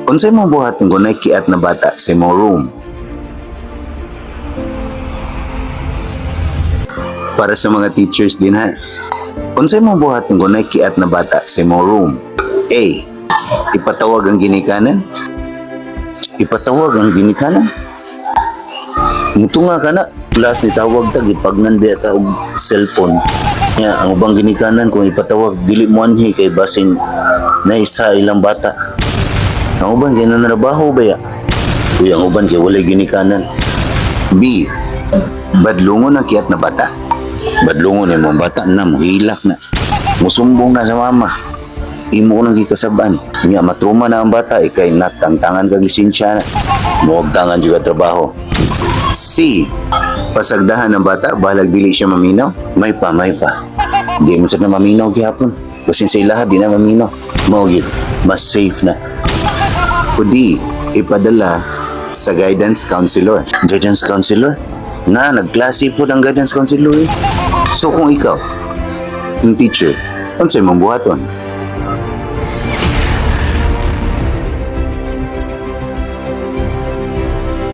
Unsay imong buhaton kung nakiat na bata sa imong room? Para sa mga teachers din ha. Unsay imong buhaton kung nakiat na bata sa imong room? A. Ipatawag ang ginikanan. Ipatawag ang ginikanan. Mutunga ka na. Plus ni tawag ta gipagnan biya ta og cellphone. Nya ang ubang ginikanan kung ipatawag dili mo anhi kay basin na isa ilang bata. Ang uban kay nanrabaho ba ya? Uy, ang uban kay walay ginikanan. B. Badlungon ang kiat na bata. Badlungon imong bata na muhilak na. Musumbong na sa mama. Imo nang gikasaban. Nya matruma na ang bata ikay natangtangan kag lisensya na. Muagtangan juga trabaho. C. Pasagdahan ng bata, bahalag dili siya maminaw. May pa, may pa. Di mo sad na maminaw gihapon. Basin sa ilaha, di na maminaw. Mao gyud, mas safe na. O D. Ipadala sa guidance counselor. Guidance counselor? Na, nagklase po ng guidance counselor eh. So kung ikaw, yung teacher, unsay imong buhaton?